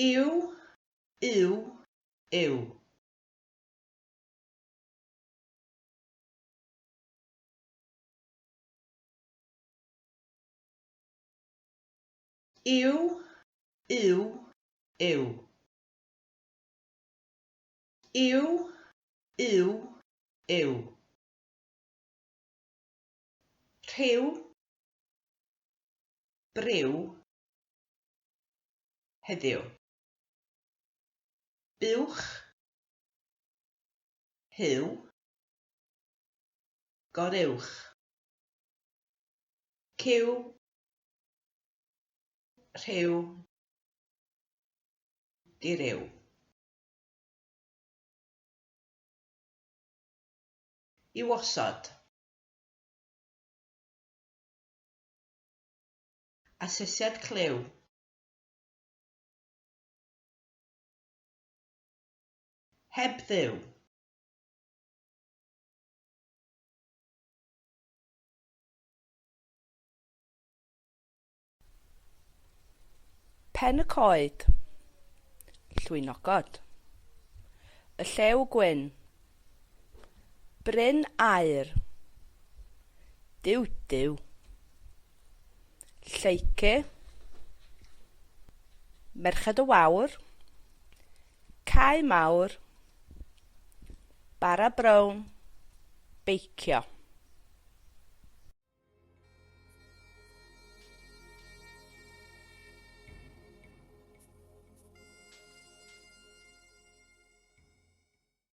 Yw, yw, yw. Yw, yw, yw. Yw, yw, yw. Rhyw, briw, heddiw. Buwch, huw, goruwch. Cyw, rhyw, di-ryw. I'w osod. Asesiad clyw. Heb Dduw. Pen y coed. Llwynogod. Y llew gwyn. Bryn aur. Duw duw. Lleucu. Merched y Wawr. Cae Mawr. Bara Brown. Beicio.